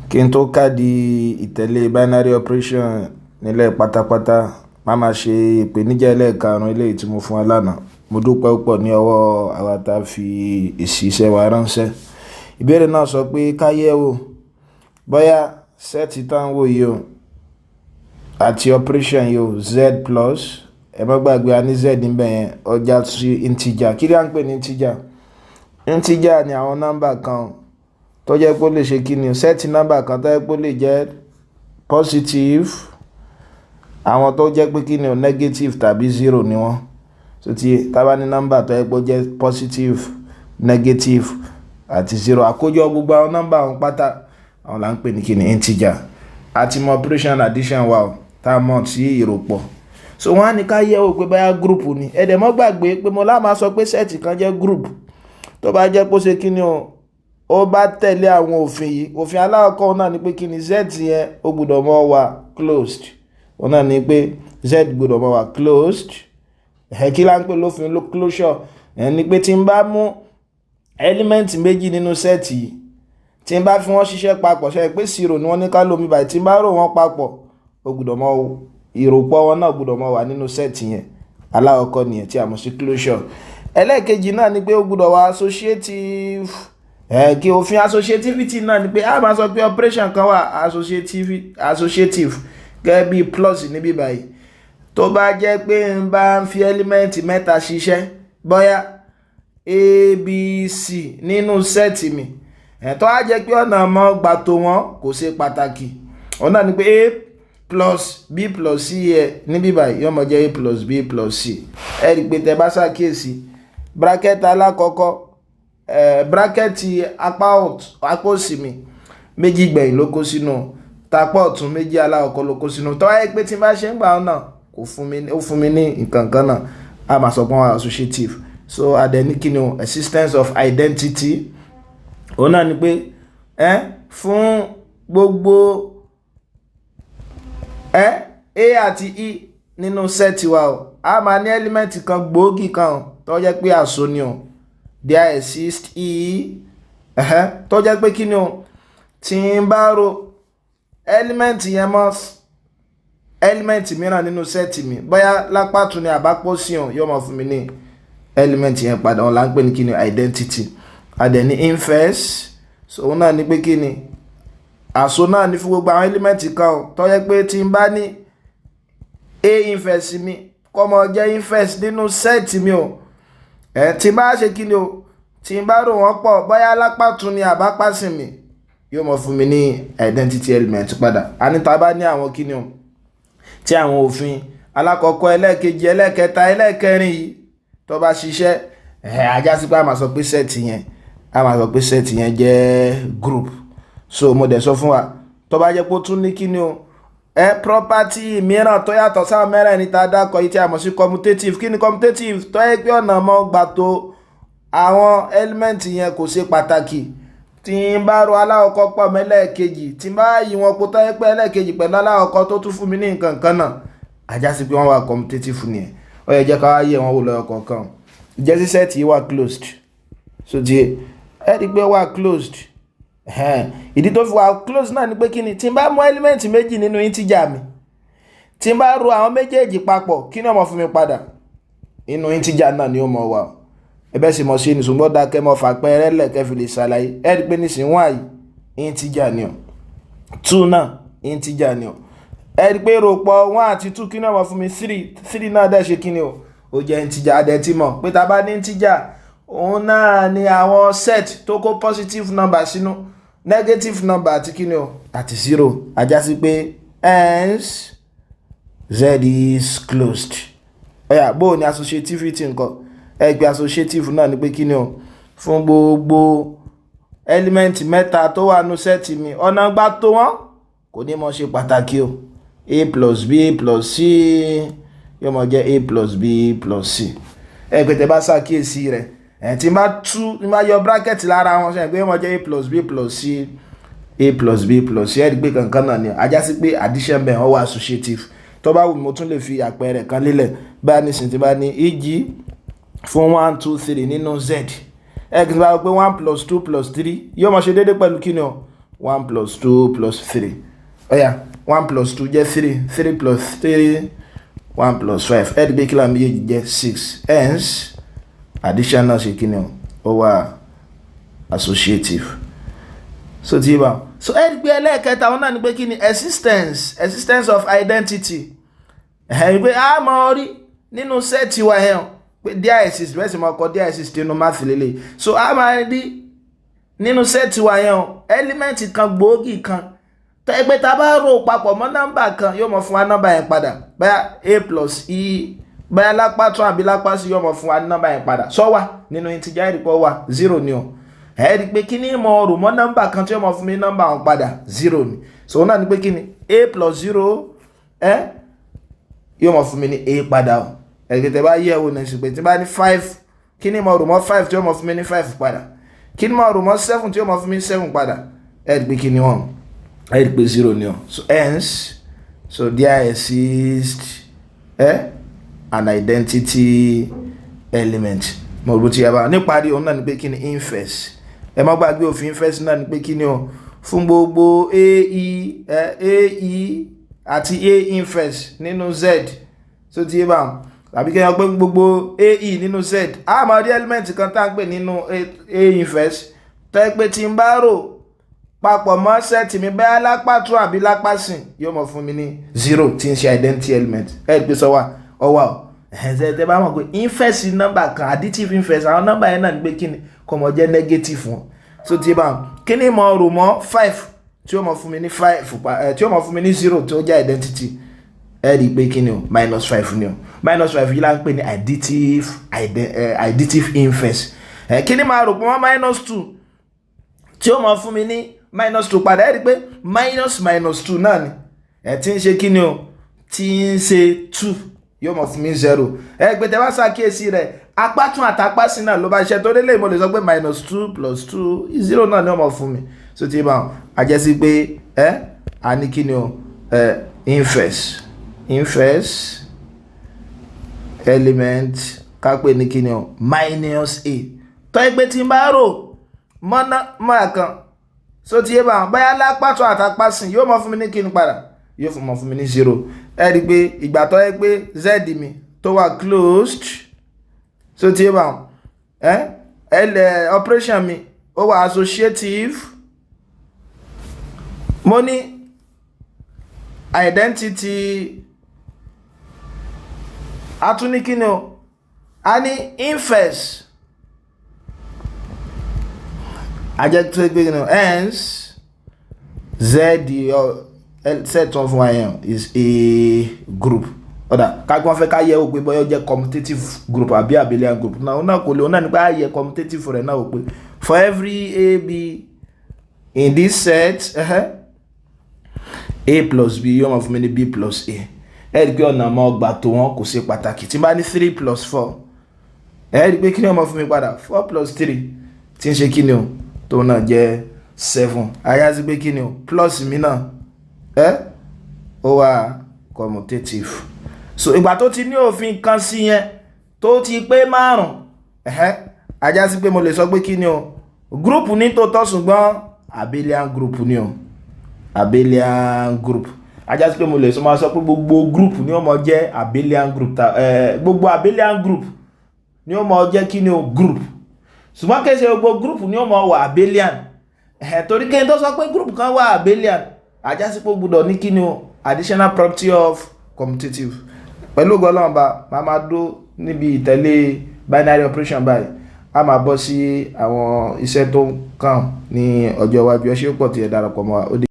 Kí n tó kádìí ìtẹ̀lé binary operation nílẹ̀ pátápátá, má máa ṣe ìpèníjà ẹlẹ́ẹ̀karùn-ún eléyìí tí mo fún wa lánàá. Mo dúpẹ́ púpọ̀ ní ọwọ́ àwa tá a fi èsì iṣẹ́ wa ránṣẹ́. Ìbéèrè náà sọ pé ká yẹ̀ wò bóyá set tá ń wò yìí o àti operation yìí o, z plus, ẹ má gbàgbé, a ní z níbẹ̀ yẹn, ó já sí integer. Kí ni à ń pè ní integer? Integer ni àwọn nọ́mbà kan tó jẹ́ pé ó lè ṣe kí ni, set nọ́mbà kan tó jẹ́ pé ó lè jẹ́ positive, àwọn tó jẹ́ pé kí ni o, negative tàbí zero ni wọ́n. So tí tá bá ní nọ́mbà tó jẹ́ pé ó jẹ́ positive, negative àti zero, àkójọ gbogbo àwọn nọ́mbà àwọn pátá, àwọn là ń pè ní kí ni, integer. Àti mọ operation addition wa o, tá a mọ̀ sí ìròpọ̀. So wọ́n á ní ká yẹ̀ wò pé báyà group ni. Ẹ dẹ̀ mọ́ gbàgbé pé mo lá máa sọ pé set kan jẹ́ group tó bá jẹ́ pé ó ṣe kí ni o, ó bá tẹ̀lé àwọn òfin yìí. Òfin alákọ̀ọ́kọ́ náà ni pé kí ni, z yẹn ó gbọ́dọ̀ mọ́ wà closed. Òun náà ni pé z gbọ́dọ̀ mọ́ wà closed. Ẹ̀ kí là ń pè lófin closure? Ẹ̀ ni pé tí n bá mú element méjì nínú set yìí, tí n bá fi wọ́n ṣiṣẹ́ papọ̀, ṣe pé zero ni wọ́n ní ká lómi báyìí, tí n bá rò wọ́n papọ̀, ó gbọ́dọ̀ mọ́, ìròpọ̀ wọn náà gbọ́dọ̀ mọ́ wà nínú set yẹn. Alákọ̀ọ́kọ́ nìyẹn tí a mọ̀ sí closure. Ẹlẹ́ẹ̀kejì náà ni pé ó gbọ́dọ̀ wà associative. Ẹ̀ kí òfin associativity náà ni pé a máa sọ pé operation kan wà associative, gẹ́gẹ́ bí plus níbí báyìí, tó bá jẹ́ pé n bá ń fi element mẹ́ta ṣiṣẹ́, bóyá a, b, c nínú set mi, ẹ̀ tó á jẹ́ pé ọ̀nà mọ́ gbà tó wọn kò ṣe pàtàkì, ọ̀nà náà ni pé a plus b plus c yẹ níbí báyìí yóò máa jẹ́ a plus b plus c. Ẹ rí i pé tẹ bá ṣàkíyèsí, bracket alákọ̀ọ́kọ́, bracket apá òsì mi, méjì gbẹ̀yìn ló kó sínú, tapá ọ̀tún, méjì alákọ̀ọ́kọ́ ló kó sínú. Tó wáyé pé tí n bá ṣe ń gbà náà kò fún mi, ó fún mi ní nǹkan kan náà, a máa sọ pé wọ́n associative. So a dẹ̀ ní kí ni o, existence of identity. Òun náà ni pé ẹ fún gbogbo ẹ a àti e nínú set wa o, a máa ní element kan gbòógì kan o tó jẹ́ pé àso ni o, there exist e tó jẹ́ pé kí ni o, tí n bá ro element yẹn mọ́ element mìíràn nínú set mi, bóyá lápá tún ni àbápọ̀ sí o, yóò máa fún mi ní element yẹn padà. Òun là ń pè ní kí ni, identity. A dẹ̀ ní inverse. So òun náà ní pé kí ni, àso náà ní fún gbogbo àwọn element kan o tó jẹ́ pé tí n bá ní a inverse mi kó máa jẹ́ inverse nínú set mi o, ẹ̀ tí n bá ṣe kí ni o, tí n bá rò wọ́n pọ̀, bóyá lápá tún ni àbápá sí mi, yóò máa fún mi ní identity element padà. A ní tá bá ní àwọn kí ni o, tí àwọn òfin alákọ̀ọ́kọ́, ẹlẹ́ẹ̀kejì, ẹlẹ́ẹ̀kẹta, ẹlẹ́ẹ̀kẹrin yìí tó bá ṣiṣẹ́, ẹ̀ ajá sí pé a máa sọ pé set yẹn jẹ́ group. So mo dẹ̀ sọ fún wa, tó bá jẹ́ pé ó tún ní kí ni o, ẹ property mìíràn tó yàtọ̀ sáwọn mẹ́rẹ̀ẹ̀rin tá a dákọ̀ yìí tí a mọ̀ sí commutative. Kí ni commutative? Tó yẹ pé ọ̀nà mọ́ gbà tó àwọn element yẹn kò ṣe pàtàkì, tí n bá ro alákọ̀ọ́kọ́ pọ̀ mẹ́lẹ́ẹ̀kejì, tí n bá yí wọn po, tó yẹ pé ẹlẹ́ẹ̀kejì pẹ̀lú alákọ̀ọ́kọ́ tó tún fún mi ní nǹkan kan náà, ajá sí pé wọ́n wà commutative nìyẹn. Ó yẹ jẹ́ ká wá yẹ̀ wọ́n wò lọ́yọ̀ kọ̀ọ̀kan. Jẹ́ sí set yìí wà closed. So ti ẹ rí i pé wà closed. Ìdí tó fi wà closed náà ni pé kí ni, tí n bá mú element méjì nínú integer mi, tí n bá ro àwọn méjèèjì papọ̀, kí ni ó máa fún mi padà? Inú integer náà ni ó máa wà. Ẹ bẹ́ẹ̀ sì mọ̀ sí ní, ṣùgbọ́n dákẹ́ mọ́ fàpẹ́rẹ́ lẹ̀ kẹ́ fi lè ṣàlàyé. Ẹ rí i pé nísìnyí, one yìí, integer ni o, two náà, integer ni o. Ẹ rí i pé ròpọ̀ one àti two, kí ni ó máa fún mi? Three. Three náà dẹ̀ ṣe kí ni o, ó jẹ́ integer. A dẹ̀ ti mọ̀ pé tá a bá ní integer, òun náà ni àwọn set tó kó positive number sínú, negative number àti kí ni o, àti zero. Ajá sí pé hence z is closed. Ẹ̀yà bó o ní associativity nǹkan? Ẹ gbé associative náà ni pé kí ni o, fún gbogbo element mẹ́ta tó wà nú set mi, ọ̀nà gbà tó wọ́n kò ní mọ̀ ṣe pàtàkì o, a plus b plus c yóò mọ̀ jẹ́ a plus b plus c. Ẹ pé tẹ́ bá ṣàkíyèsí rẹ̀, ẹ̀ tí n bá tú, tí n bá yọ bracket lára wọn, ṣe pé yóò mọ̀ jẹ́ a plus b plus c, a plus b plus c. Ẹ rí i pé kankan náà ni. Ajá sí pé addition bẹ́ẹ̀, wọ́n wà associative. Tó bá wù mí, mo tún lè fi àpẹẹrẹ kan lélẹ̀ báyìí nísìnyí. Tí bá ní eg fún one, two, three nínú z, ẹ kì í bá wọ pé one plus two plus three yóò máa ṣe déédéé pẹ̀lú kí ni o, One plus two plus three. Ó yá, one plus two jẹ́ three, three plus three, one plus five. Ẹ̀ ẹ́ pé kí làwọn méjèèjì jẹ́? Six. Hence addition náà ṣe kí ni o? Ó wà associative. So tí bá so ẹ rí pé ẹlẹ́ẹ̀kẹta wọn náà ni pé kí ni? Existence of identity. Ẹ̀ rí pé a mọ̀ rí nínú set wa yẹn pé there exist, bẹ́ẹ̀ sì máa kọ there exist nínú math lélẹ̀. So a máa rí nínú set wa yẹn o element kan gbòógì kan tó ẹ pé tá a bá rò papọ̀ mọ́ nọ́mbà kan, yóò mọ̀ fún wa nọ́mbà yẹn padà. Bóyá a plus e, bóyá lápá tún àbí lápá sí, yóò mọ̀ fún wa nọ́mbà yẹn padà. Sọ wà nínú integer, ẹ̀rí pọ̀ wà, zero ni o. Ẹ rí i pé kí ni mo rò mọ́ nọ́mbà kan tí yóò mọ̀ fún mi nọ́mbà wọn padà? Zero ni. So náà ni pé kí ni? A plus zero ẹ yóò mọ̀ fún mi ní a padà o. Ẹ̀rí tẹ́ bá yẹ̀ wò ní ìsìnkú tí bá ní five, kí ni mo rò mọ́ five tí yóò mọ̀ fún mi ní five padà? Kí ni mo rò mọ́ seven tí yóò mọ̀ fún mi seven padà? Ẹ rí i pé kí ni wọ́n? Ẹ rí i pé zero ni o. So hence, so there exists an identity element. Mo rò ti yàrá níparí òun náà ni pé kí ni? Inverse. Ẹ má gbàgbé òfin inverse náà ni pé kí ni o? Fún gbogbo ae, ae àti a inverse nínú z, so ti yé báwọn, tàbí kí wọ́n pé gbogbo ae nínú z, a máa rí element kan tá à ń pè nínú a inverse tẹ́ pé tí n bá rò papọ̀ mọ́ set mi, bẹ́ẹ̀ lápá tún àbí lápá sìn, yóò mọ̀ fún mi ní zero, tí ń ṣe identity element. Ẹ pé sọ wà ọwà o. Ẹ̀sẹ̀ tẹ́ bá mọ̀ pé inverse nọ́mbà kan, additive inverse àwọn nọ́mbà yẹn náà ní pé kí ni? Kò mọ̀ jẹ́ negative wọn. So tí bá kí ni mo rò mọ́ five tí ó mọ̀ fún mi ní five, tí ó mọ̀ fún mi ní zero tó jẹ́ identity? Ẹ rí i pé kí ni o? Minus five ni o. Minus five yìí là ń pè ní additive inverse. Kí ni máa rò pé wọ́n minus two tí ó mọ̀ fún mi ní minus two padà? Ẹ rí i pé minus minus two náà ni ẹ tí ń ṣe kí ni o? Tí ń ṣe two, yóò mọ̀ fún mi zero. Ẹ pé tẹ bá ṣàkíyèsí rẹ̀, apá tún àtàpá sí náà ló bá ṣe tó délé. Mo lè sọ pé minus two plus two, zero náà ni ó mọ̀ fún mi. So tí bá a jẹ́ sí pé ẹ a ní kí ni o? Ẹ inverse element ká pè ní kí ni o? Minus a. Tó ẹ pé tí n bá rò mọ́ná mọ́ra kan, so tí yé bá wọn, báyà lápá tún àtàpá sìn, yóò mọ̀ fún mi ní kí ni padà? Yóò fún mọ̀ fún mi ní zero. Ẹ rí i pé ìgbà tó yẹ pé z mi tó wà closed, so tí yé bá wọn, ẹ ẹ lẹ operation mi ó wà associative, mo ní identity, a tún ní kí ni o? A ní inverse. A jẹ́ tó gbé kí ni o? Hence z set tó fún wa yẹn is a group. Ọ̀dà kágbọ́n fẹ́ ká yẹ wò pé bóyá ó jẹ́ commutative group àbí abelian group náà, náà kò lè ó náà nípa àyẹ commutative rẹ̀ náà wò pé for every a b in this set, a plus b yóò máa fún mi ní b plus a. Ẹ rí i pé ọ̀nà ọmọ ọgbà tó wọn kò ṣe pàtàkì. Tí n bá ní three plus four, ẹ rí i pé kí ni ó máa fún mi padà? Four plus three, tí ń ṣe kí ni o? Tó náà jẹ́ seven. Ayá sí pé kí ni o? Plus mi náà ẹ ó wà commutative. So ìgbà tó ti ní òfin kan sí yẹn tó ti pé márùn, ajá sí pé mo lè sọ pé kí ni o? Group ní tòótọ́, ṣùgbọ́n abelian group ni o. Abelian group, ajá sí pé mo lè sọ máa sọ pé gbogbo group ni ó mọ jẹ́ abelian group ta gbogbo abelian group ni ó mọ jẹ́ kí ni o? Group. Ṣùgbọ́n kì í ṣe gbogbo group ni ó mọ wà abelian. Torí kí n tó sọ pé group kan wà abelian, ajá sí pé ó gbọ́dọ̀ ní kí ni o? Additional property of commutative. Pẹ̀lú ògo Ọlọ́run bá máa máa dó níbi ìtẹ̀lé binary operation báyìí, a máa bọ́ sí àwọn iṣẹ́ tó ń kàn ní ọjọ́ iwájú. Ẹ ṣé pọ̀ tí ẹ darapọ̀ mọ́ wa. Ó dé.